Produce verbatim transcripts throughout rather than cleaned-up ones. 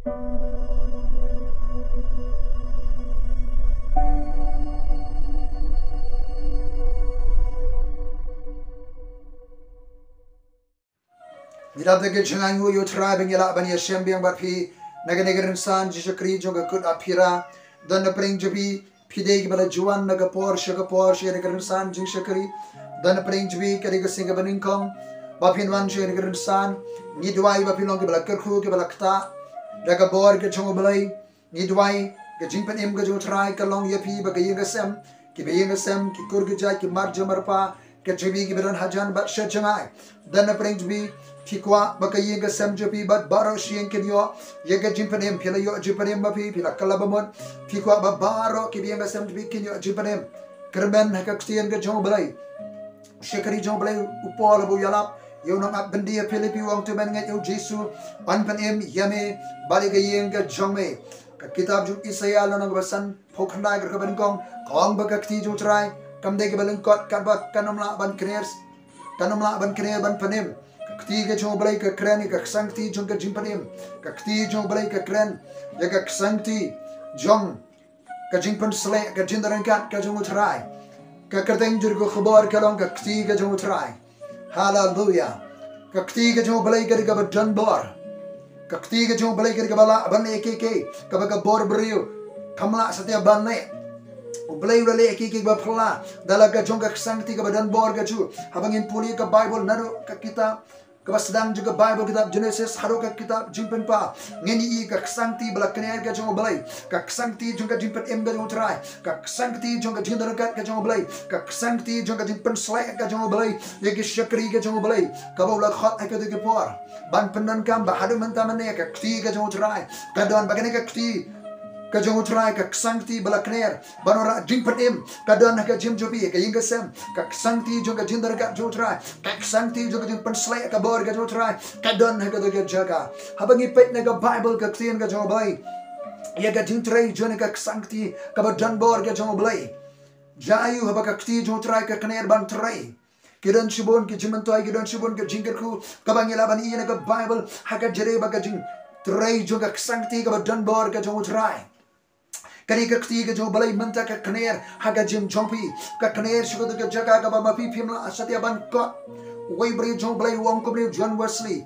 Ngi dap da ka jingaiñguh ïa U Trai ba ngi lah ban ïashem biang bad phi na kane ka rynsan jingshakri jong ka kut aphira. Don na pdeng jong phi, phi dei kiba la juan na ka por sha ka por sha kane ka rynsan jingshakri. Don na pdeng jong phi, ka dei ka sien kaba nyngkong ba phin wan sha kane ka rynsan. Ngi duwai ba phin long kiba la kyrkhu, kiba la ktah da ka bor ka jong U Blei. Ngi duwai ka jingpynim ka jong U Trai kan long ïa phi bad ka ïing ka sem, kiba ïing ka sem, ki kur ki jait, ki marjan marpa, ka jong phi kiba don hajan bad sha jngai. Don na pdeng jong phi, phi kwah ba ka ïing ka sem jong phi bad baroh shi ïing kin ïoh ïa ka jingpynim. Phi la ïoh jingpynim ma phi, phi la kylla bamut. Phi kwah ba baroh kiba ïing ka sem jong phi kin ïoh jingpynim. Kyrmen ha ka ktien ka jong U Blei. Shakri jong U Blei, u Paul haba u ïalap ïa u nongap byndi ha Philippi, u ong, to mynngeit ïa U Jisu, yn pynim ïa me bad ïa ka ïing ka jong me. Ka kitab jong u Isaïah lynnong kaba sanphew khyndai, ka dkhot kaba nyngkong ka ong ba ka kti jong U Trai kam dei kaba lyngkot, katba kan ym lah ban kner, kan ym lah ban kner ban pynim. Ka kti ka jong U Blei ka kren ïa ka ksangkti jong ka jingpynim. Ka kti jong U Blei ka kren ïa ka ksangkti jong ka jingpynsleh, ka jingdonryngkat ka jong U Trai. Ka kyrteng jong ka khubor ka long ka kti ka jong U Trai. Haleluya. Ka kti ka jong U Blei ka dei kaba donbor. Ka kti ka jong U Blei ka dei kaba lah ban leh kiei kiei kaba ka bor briew kam lah satia ban leh. U Blei u la leh kiei kiei kaba phylla da la ka jong ka ksangkti kaba donbor ka jong u. Haba ngin pule ka Baibl naduh ka kitab kaba sdang jong ka Baibl, kitab Genesis, haduh ka kitab Jingpynpaw, ngin ïohi ka ksangkti ba la kner ka jong U Blei, ka ksangkti jong ka jingpynim ka jong U Trai, ka ksangkti jong ka jingdonryngkat ka jong U Blei, ka ksangkti jong ka jingpynsleh ka jong U Blei ïa ki shakri ka jong U Blei, kaba u la khot ha kito ki por ban pyndonkam. Bad haduh mynta mynne ka kti ka jong U Trai ka don, bad kane ka kti ka jong U Trai, ka ksangkti ba la kner ban wanrah jingpynim, ka don ha ka jingim jong phi, ka ïing ka sem. Ka ksangkti jong ka jingdonryngkat jong U Trai, ka ksangkti jong ka jingpynsleh ka bor ka jong U Trai, ka don ha kata ka jaka. Haba ngi peit na ka Baibl, ka ktien ka jong U Blei, ïa ka jingtrei jong ka ksangkti kaba donbor ka jong U Blei. Jia aiu haba ka kti jong U Trai ka kner ban trei? Ki don shibun ki jingmyntoi, ki don shibun ki jingkyrkhu kaba ngi lah ban ïohi na ka Baibl ha ka jingtrei bad ka jingtrei jong ka ksangkti kaba donbor ka jong U Trai. Kane ka kti ka jong U Blei mynta ka kner ha ka jingim jong phi, ka kner sha kata ka jaka kaba ma phi phim lah satia ban kot. Uwei u briew jong U Blei u ong kumne, u John Wesley,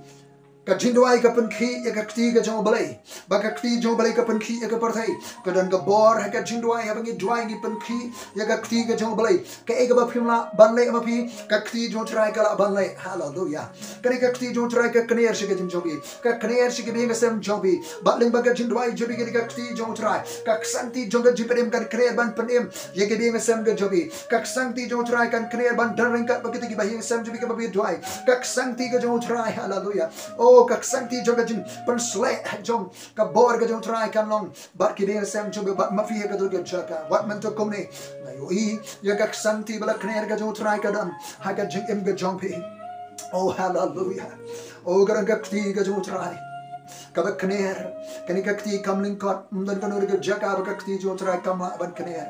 ka jingduwai ka pynkhih ïa ka kti ka jong U Blei, bad ka kti jong U Blei ka pynkhih ïa ka pyrthei. Ka don ka bor ha ka jingduwai, haba ngi duwai ngi pynkhih ïa ka kti ka jong U Blei. Kaei kaba phim lah ban leh ma phi, ka kti jong U Trai ka lah ban leh. Haleluya. Kane ka kti jong U Trai ka kner sha ka jingim jong phi, ka kner sha ki ïing ka sem jong phi. Bad lyngba ka jingduwai jong phi, kane ka kti jong U Trai, ka ksangkti jong ka jingpynim kan kner ban pynim ïa ki ïing ka sem ka jong phi. Ka ksangkti jong U Trai kan kner ban don ryngkat bad kita kiba ïing ka sem jong phi kiba phi duwai. Ka ksangkti ka jong U Trai, haleluya. Oh, ka ksangkti jong ka jingpynsleh jong ka bor ka jong U Trai kan long bad ki ïing ka sem jong phi bad ma phi ha kata ka jaka. Wat mynta kumne nga ïohi ïa ka ksangkti ba la kner ka jong U Trai ka don ha ka jingim ka jong phi. Oh, haleluya. Oh, ka don ka kti ka jong U Trai kaba kner. Kane ka kti kam lyngkot, ym don kano ka jaka ba ka kti jong U Trai kam lah ban kner.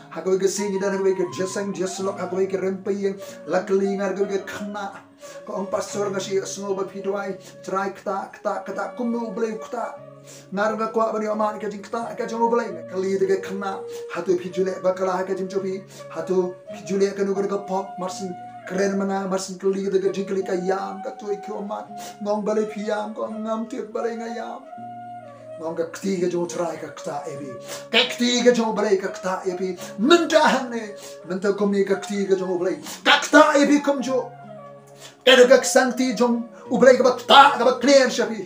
Ha kawei ka sien ngi don ha kawei ka jingïaseng jingïasyllok, ha kawei ka rympei, la kylli nga da kawei ka khynnah. Ka ong, Pastor, nga shu ïohsngew ba phi duwai, Trai ktah, ktah, ktah, kumno U Blei u ktah? Nga ruh nga kwah ban ïohmad ïa ka jingktah ka jong U Blei. Nga kylli da ka khynnah, hato phi ju leh bakla ha ka jingim jong phi? Hato phi ju leh kano kano ka pop? Mar shu kren ma nga, mar shu kylli da ka jingkylli ka ïam, ka tuid ka ummat. Nga ong, balei phi ïam? Ka ong, ngam tip balei nga ïam. Nga ong, ka kti ka jong U Trai ka ktah ïa phi. Ka kti ka jong U Blei ka ktah ïa phi. Mynta hangne, mynta kumne ka kti ka jong U Blei ka ktah ïa phi kumjuh. Ka don ka ksangkti jong U Blei kaba ktah, kaba kner sha phi,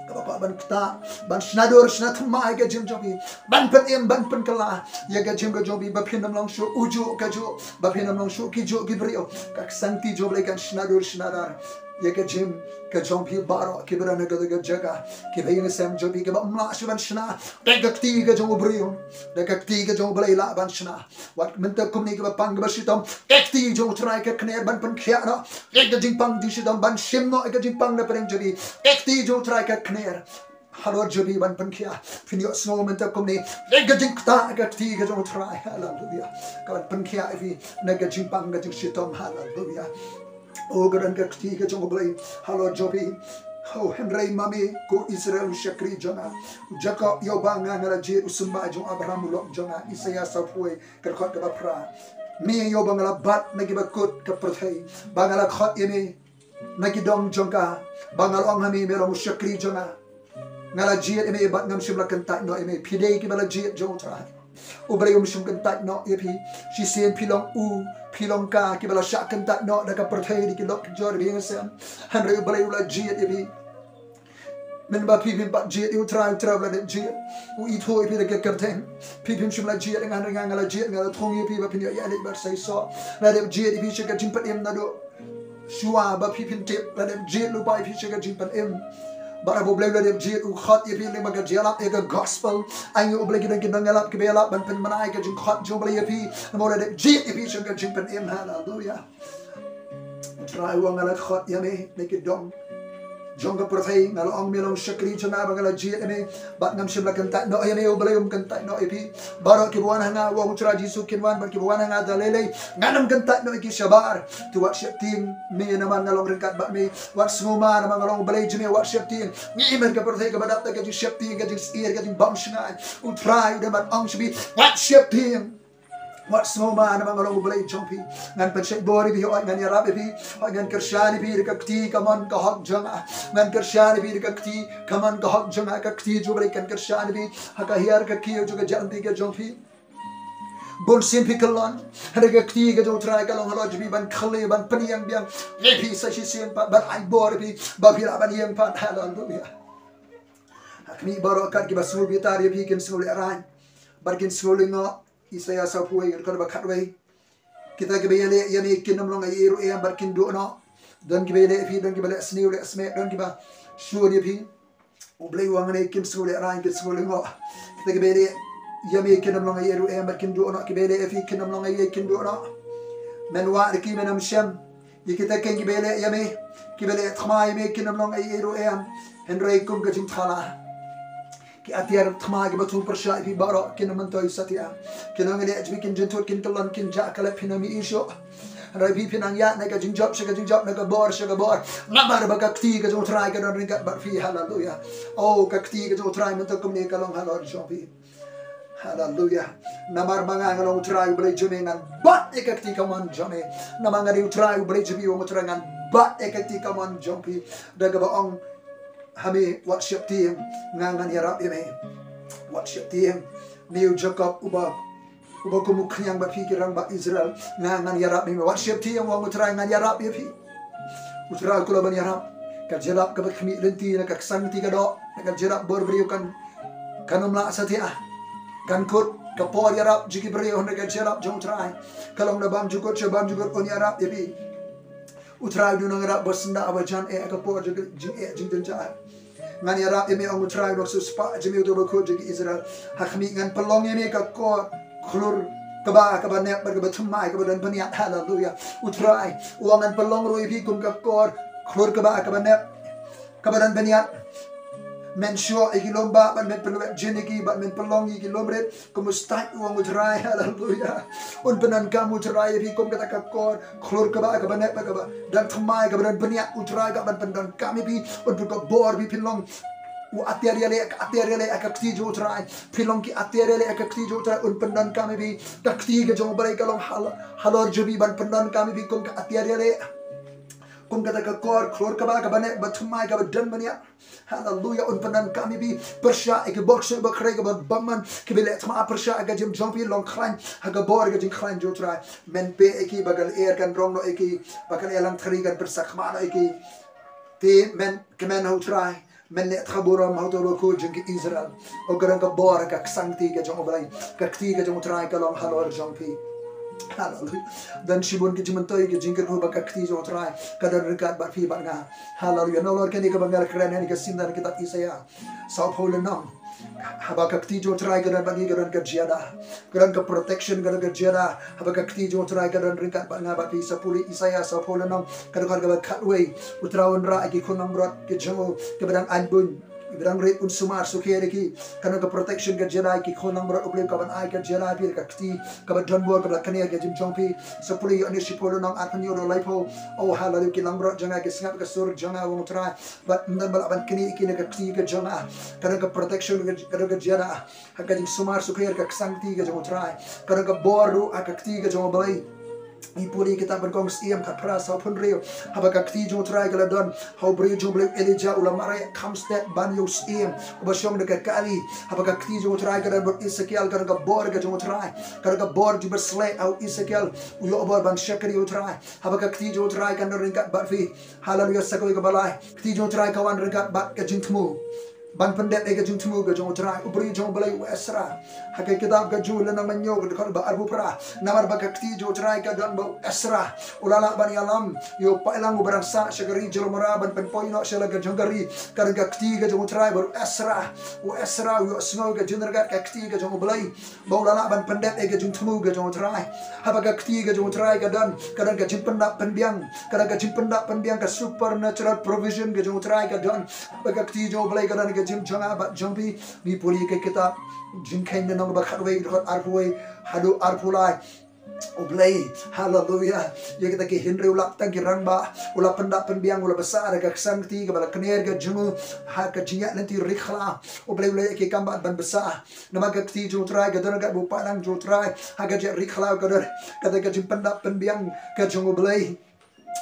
kaba kwah ban ktah, ban shna dur shna thymmai ïa ka jingim jong phi, ban pynim, ban pynkylla ïa ka jingim ka jong phi, ba phin ym long shuh u juh ka juh, ba phin ym long shuh ki juh ki briew. Ka ksangkti jong U Blei kan shna dur shna dar ïa ka jingim ka jong phi. Baroh kiba don ha kata ka jaka, kiba ïing sem jong phi kiba ym lah shuh ban shna da ka kti ka jong u briew, da ka kti ka jong U Blei lah ban shna. Wat mynta kumne, kiba pang kiba shitom, ka kti jong U Trai ka kner ban pynkhiah noh ïa ka jingpang jingshitom, ban shim noh ïa ka jingpang na pdeng jong phi. Ka kti jong U Trai ka kner halor jong phi ban pynkhiah. Phin ïohsngew mynta kumne ïa ka jingktah ka kti ka jong U Trai. Haleluya. Ka ban pynkhiah ïa phi na ka jingpang ka jingshitom. Haleluya. Oh, ka don ka kti ka jong U Blei halor jong phi. Oh, hynrei ma me, ko Israel u shakri jong nga, u Jakob, ïa uba nga nga la jied, u symbai jong Abraham u lok jong nga, Isaïah sawphew, ka dkhot kaba phra. Me ïa uba nga la bat na kiba kut ka pyrthei, ba nga la khot ïa me na ki dong jong ka, ba nga la ong ha me, me long u shakri jong nga. Nga la jied ïa me bad ngam shym la kyntait noh ïa me. Phi dei kiba la jied jong U Trai. U Blei um shym kyntait noh ïa phi. Shisien phi long u, phi long ka, kiba la shah kyntait noh da ka pyrthei, da ki lok ki jor, da ki ïing sem. Hynrei U Blei u la jied ïa phi. Mynba phi phim pat jied ïa U Trai, U Trai u la dep jied. U ithuh ïa phi da ka kyrteng. Phi phim shym la jied ïa nga, hynrei nga nga la jied, nga la thung ïa phi ba phin ïoh ïaleit bad seisoh. La dep jied ïa phi sha ka jingpynim naduh shuwa ba phi phim tip, la dep jied lypa ïa phi sha ka jingpynim. Bad haba U Blei u la dep jied, u khot ïa phi lyngba ka jingïalap ïa ka gospel. Ai nguh U Blei ki don ki nongïalap kiba ïalap ban pynbna ïa ka jingkhot jong U Blei ïa phi. Namar u la dep jied ïa phi sha ka jingpynim. Haleluya. U Trai u ong nga la khot ïa me na ki dong jong ka pyrthei, nga la ong me long shakri jong nga ba nga la jied ïa me. Bad ngam shym la kyntait noh ïa me, U Blei um kyntait noh ïa phi. Baroh kiba wan ha nga, u ong U Trai Jisu, kin wan, bad kiba wan ha nga da lei lei, ngan ym kyntait noh ïa ki shabar. To wat sheptieng me namar nga long ryngkat bad me. Wat sngewma namar nga long U Blei jong me, wat sheptieng. Ngi im ha ka pyrthei kaba dap da ka jingsheptieng, ka jingsyier, ka jingbymshngaiñ. U Trai u dang ban ong sha phi, wat sheptieng. Wat sngewma namar nga long U Blei jong phi. Ngan pynshait bor ïa phi, hooid ngan ïarap ïa phi, hooid ngan kyrshan ïa phi da ka kti kamon ka hok jong nga. Ngan kyrshan ïa phi da ka kti kamon ka hok jong nga, ka kti jong U Blei kan kyrshan ïa phi ha ka hiar ka kiew jong ka jingim ka jong phi. Bun sien phi kyllon, hynrei ka kti ka jong U Trai ka long halor jong phi ban khlei, ban pynïeng biang ïa phi sa shisien pat, ban ai bor ïa phi ba phi lah ban ïeng pat. Haleluya. Ha khmih, baroh kat kiba sngewbitar ïa phi kin sngewlehraiñ bad kin sngewlyngngoh. Isaïah sawphew wei, ka dkhot ba khatwei. Kita kiba ïaleh ïa me kin ym long ei ei ruh em bad kin duh noh. Don kiba ïaleh ïa phi, don kiba leh sniew leh smet, don kiba shun ïa phi. U Blei u ong hangne kin sngewlehraiñ, kin sngewlyngngoh. Kita kiba ïaleh ïa me kin ym long ei ei ruh em bad kin duh noh, kiba ïaleh ïa phi kin ym long ei ei, kin duh noh. Men wad ïa ki, men ym shem ïa kita kiba ïaleh ïa me, kiba leh thma ïa me kin ym long ei ei ruh em. Hynrei kum ka jingthala, ki atiar thma kiba thung pyrshah ïa phi baroh kin ym myntoi satia. Ki nongïaleh jong phi kin jynthut, kin kyllon, kin jah ka lep, phin ym ïohi shuh. Hynrei phi phin nang ïaid na ka jingjop sha ka jingjop, na ka bor sha ka bor. Namar ba ka kti ka jong U Trai ka don ryngkat bad phi. Haleluya. Oh, ka kti ka jong U Trai mynta kumne ka long halor jong phi. Haleluya. Namar ba nga nga long U Trai U Blei jong me, ngan bat ïa ka kti kamon jong me. Namar nga dei U Trai U Blei jong phi, u ong U Trai, ngan bat ïa ka kti kamon jong phi. Da kaba ong ha me, wat sheptieng, nga ngan ïarap ïa me. Wat sheptieng, me u Jakob uba, uba kum u khñiang bad phi ki rangbah Israel, nga ngan ïarap ïa me. Wat sheptieng, u ong U Trai, ngan ïarap ïa phi. U Trai u kwah ban ïarap. Ka jingïarap kaba khmih lynti na ka ksang kti ka doh, na ka jingïarap bor briew kan, kan ym lah satia. Kan kut ka por ïarap jong ki briew, hynrei ka jingïarap jong U Trai ka long na bymjukut sha bymjukut, un ïarap ïa phi. U Trai u dei u nongïarap ba syndah ba jan eh ha ka por jong ka jingeh jingjynjar. Ngan ïarap ïa me, ong U Trai u nongsiewspah jong me, uto uba khuid jong ki Israel. Ha khmih, ngan pynlong ïa me ka kor khlur kaba, kaba nep bad kaba thymmai kaba don bniat. Haleluya. U Trai u ong ngan pynlong ruh ïa phi kum ka kor khlur kaba, kaba nep, kaba don bniat. Men shoh ïa ki lum bah bad men pynwet jin ïa ki bad men pynlong ïa ki lum rit kum u stait, u ong U Trai. Haleluya. Un pyndonkam U Trai ïa phi kum kata ka kor khlur kaba, kaba nep bad kaba don thymmai kaba don bniat. U Trai u kwah ban pyndonkam ïa phi, un pynkup bor ïa phi, phin long u atiar ïaleh, ka atiar ïaleh ha ka kti jong U Trai. Phin long ki atiar ïaleh ha ka kti jong U Trai, un pyndonkam ïa phi. Ka kti ka jong U Blei ka long hal-, halor jong phi ban pyndonkam ïa phi kum ka atiar ïaleh, kum kata ka kor khlur kaba, kaba nep, ba thymmai, kaba don bniat. Haleluya. Un pyndonkam ïa phi pyrshah ïa ki bor ksuid bor khrei kaba bymman, kiba leh thma pyrshah ïa ka jingim jong phi, long khlaiñ ha ka bor ka jingkhlaiñ jong U Trai. Men peit ïa ki ba ka lyer kan rong noh ïa ki, ba ka lyer langthri kan pynsak khmih noh ïa ki. Te men kmen ha U Trai, men leh thma burom ha uto uba khuid jong ki Israel. Oh, ka don ka bor ha ka ksang kti ka jong U Blei. Ka kti ka jong U Trai ka long halor jong phi. Haleluya. Don shibun ki jingmyntoi, ki jingkyrkhu ba ka kti jong U Trai ka don ryngkat bad phi bad nga. Haleluya. Nalor kane kaba nga la kren ha kane ka sien na ka kitab Isaïah sawphew lynnong. Haba ka kti jong U Trai ka don bad ngi, ka don ka jingïada, ka don ka protection, ka don ka jingïada. Haba ka kti jong U Trai ka don ryngkat bad nga bad phi, sa pule Isaïah sawphew lynnong, ka dkhot kaba khatwei. U Trai un rah ïa ki khun langbrot ki jong u kiba dang aiñ buiñ, Ba dang rit un sumar sukher ïa ki. Ka don ka protection ka jia da ha ki khun langbrot, U Blei, ka ban ai ka jia da ha phi da ka kti kaba don bor kaba la kner ha ka jingim jong phi. Sa pule ïa une u shiphew lynnong arphew hynñiew, dkhot laiphew. Oh haleluya, ki langbrot jong nga ki sngap ka sur jong nga, ong U Trai. Bad ym don ba lah ban knieh ïa ki na ka kti ka jong nga. Ka don ka protection, ka don ka jia da ha ka jingsumar sukher ka ksangti ka jong U Trai. Ka don ka bor ruh ha ka kti ka jong U Blei. Ngi pule ïa kitab Nyngkong Syiem khatphra, saw phew hynriew. Haba ka kti jong U Trai ka la don ha u briew jong U Blei, u Elijah, u la mareh kham stet ban ïa u syiem uba shong da ka kali. Haba ka kti jong U Trai ka don bad u Esekiel, ka don ka bor ka jong U Trai. Ka don ka bor jong U Blei ha u Esekiel, u ïoh bor ban shakri U Trai. Haba ka kti jong U Trai ka don ryngkat bad phi. Haleluya, sa kawei kaba lai. Kti jong U Trai ka wan ryngkat bad ka jingthmu. Ban pyndep ïa ka jingthmu ka jong U Trai. U briew jong U Blei u Esra, ha ka kitab ka Ju lynnong ba hynñiew, ka dkhot ba arphew phra. Namar ba ka kti jong U Trai ka don bad u Esra, u la lah ban ïalam ïa u paidlang uba dang sah sha ka ri Jormora ban pynpoi noh sha la ka jong ka ri. Ka don ka kti ka jong U Trai bad u Esra. U Esra u ïohsngew ka jingryngkat ka kti ka jong U Blei, ba u la lah ban pyndep ïa ka jingthmu ka jong U Trai. Haba ka kti ka jong U Trai ka don, ka don ka jingpyndap pynbiang, ka don ka jingpyndap pynbiang, ka supernatural provision ka jong U Trai ka don. Haba ka kti jong U Blei ka don ha ka jingim jong nga bad jong phi. Ngi pule ïa ka kitab Jingkheiñ lynnong ba khatwei, dkhot arphew wei haduh arphew lai. U Blei, haleluya, ïa kita ki hynriew lak tang ki rangbah, u la pyndap pynbiang, u la bsa da ka ksangti kaba la kner ha ka jong u, ha ka jingïaid lynti ri khlaw. U Blei u la ïaid ki kam bad ban bsa. Namar ka kti jong U Trai ka don ryngkat bad u paidlang jong U Trai ha ka jingïaid ri khlaw, ka don kata ka jingpyndap pynbiang ka jong U Blei.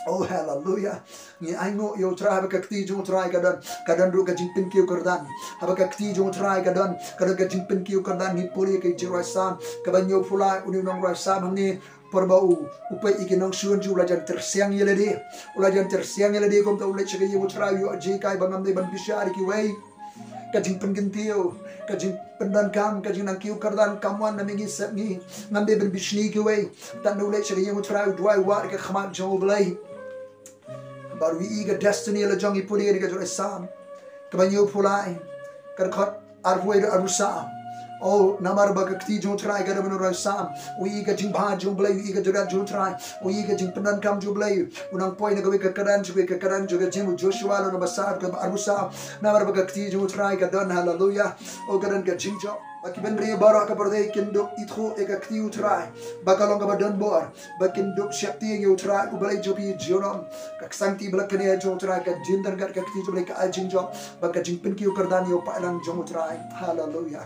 Oh haleluya. Ngi ainguh ïa U Trai, haba ka kti jong U Trai ka don, ka don ruh ka jingpynkiew kyrdan. Haba ka kti jong U Trai ka don, ka don ka jingpynkiew kyrdan. Ngi pule ïa ka jingrwai Salm kaba hynñiewphew lai, une u nongrwai Salm hangne, por ba u, u peit ïa ki nongshun jong u, u la jan tyrsiang ïa lade. U la jan tyrsiang ïa lade, kumta u leit sha ka ïing U Trai, u ïoh jinghikai ba ngam dei ban bishar ïa kiwei. Ka jingpynkyntiew, ka jingpyndonkam, ka jingnang kiew kyrdan kam wan na mihngi sepngi. Ngam dei ban bishni ïa kiwei. Tad u leit sha ka ïing U Trai, u duwai wad ka khmat jong U Blei. Bad u ïohi ka destiny la jong, ngi pule ïa ka jingrwai Salm kaba hynñiewphew lai, ka dkhot arphew wei haduh arphew saw. Oh, namar ba ka kti jong U Trai ka don, u nongrwai Salm u ïohi ka jingbha jong U Blei, u ïohi ka jingdonkam jong U Trai, u ïohi ka jingpyndonkam jong U Blei. U nang poi na kawei ka kyrdan sha kawei ka kyrdan, jong ka jingim u Joshua lynnong ba saw, dkhot ba arphew saw. Namar ba ka kti jong U Trai ka don, haleluya. Oh, ka don ka jingjop. Ba ki bynriew baroh ha ka pyrthei kin dup ithuh ïa ka kti U Trai, ba ka long kaba don bor, ba kin dup sheptieng ïa U Trai U Blei jong phi junom. Ka ksangti ba la kner jong U Trai, ka jingdon ryngkat ka kti jong U Blei ka ai jingjop, ba ka jingpynkiew kyrdan ïa u paidlang jong U Trai. Haleluya.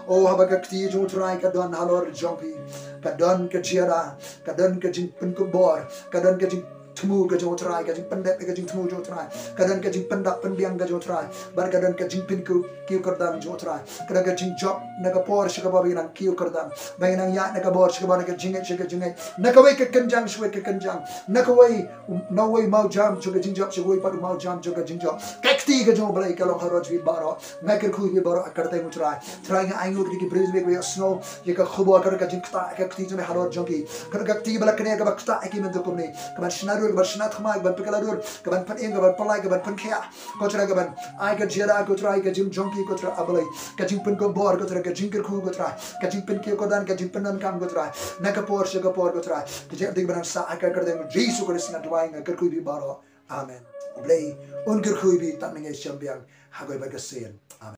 Oh, haba ka kti jong U Trai ka don halor jong phi, ka don ka jia da, ka don ka jingpynkup bor, ka don ka jing thmu ka jong U Trai, ka jingpyndep ïa ka jingthmu jong U Trai, ka don ka jingpyndap pynbiang ka jong U Trai, bad ka don ka jingpynkiew kyrdan jong U Trai, ka don ka jingjop na ka por sha ka por, ba ngin nang kiew kyrdan, ba ngin nang ïaid na ka bor sha ka bor, na ka jingngeit sha ka jingngeit, na kawei ka kynjang sha kawei ka kynjang, na kawei, na uwei u mawjam jong ka jingjop sha uwei pat u mawjam jong ka jingjop. Ka kti ka jong U Blei ka long halor jong phi baroh. Nga kyrkhu ïa phi baroh ha ka kyrteng U Trai. Trai, nga ainguh ïa ki briew ba ïohsngew ïa ka khubor, ka don ka jingktah ka kti jong me halor jong ki. Ka don ka kti ba la kner kaba ktah ïa ki mynta kumne. Ka ban shna dur, ka ban shna thma, ka ban pynkylla dur, ka ban pynim, ka ban pynlait, ka ban pynkhiah. Ko Trai, ka ban ai ka jia da, ko Trai, ka jingim jong ki, ko Trai, A Blei. Ka jingpynkup bor, ko Trai, ka jingkyrkhu, ko Trai, ka jingpynkiew kyrdan, ka jingpyndonkam, ko Trai, na ka por sha ka por, ko Trai. Ka jingïaid lynti ba nang sah, ha ka kyrteng Jisu Khrist nga duwai, nga kyrkhu ïa phi baroh. Amen. U Blei un kyrkhu ïa phi, tang ngi ïa shem biang ha kawei pat ka sien. Amen.